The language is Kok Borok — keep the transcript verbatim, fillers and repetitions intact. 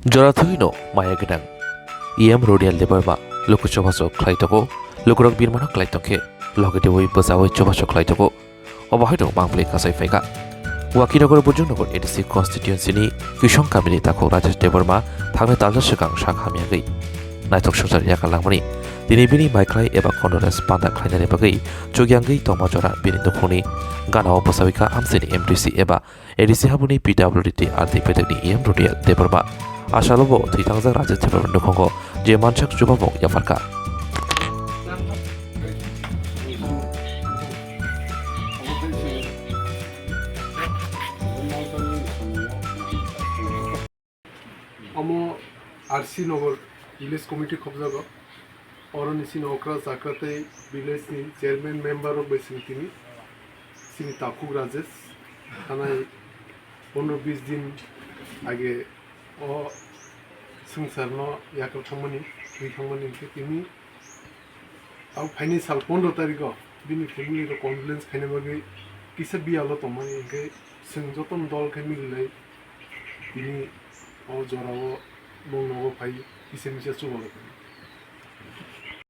Jora thwino maya gwnang E M Rodial Debbarma luku chubachu khlai tongo, lukurok birmano klai tongkhe loge deui bwchaui chubachu khlai tongo. Obo haino mangpili kasai phaikha. Wakinagar Bujungnagar A D C constituency ni Kisong kamini takhuk Rajesh Debbarma thangnai talsa swkang sak hamyagwi naithok swngchar yakar langmani tini bini maikhlai eba condolence panda khlainani bagwi chukyangwi tongma jora bini nukhungni ganao bwchaui kha amchaini M D C eba A D C habuni P W D tei R D P ni E M Rodial Debbarma. Asalobo thwi thangjak Rajesh Debbarma nukhungo je mansak chubamung yapharkha. Omo R C Nagar Village Committee khobjago. Oroni sini okra chakra tei village ni chairman member rok bai sini tini sini takhuk Rajesh thanai pondro bis din age o swngchar no yakal thangmani, thwi thangmani hwnkhe tini abo phaini sal pondro tarikh o bini family rok condolence khaina bagwi kisa biyalo tongmani hwnkhe chwng jotono dol khe mililai tini o jorao nwng nogo phai kisa misa chubalai.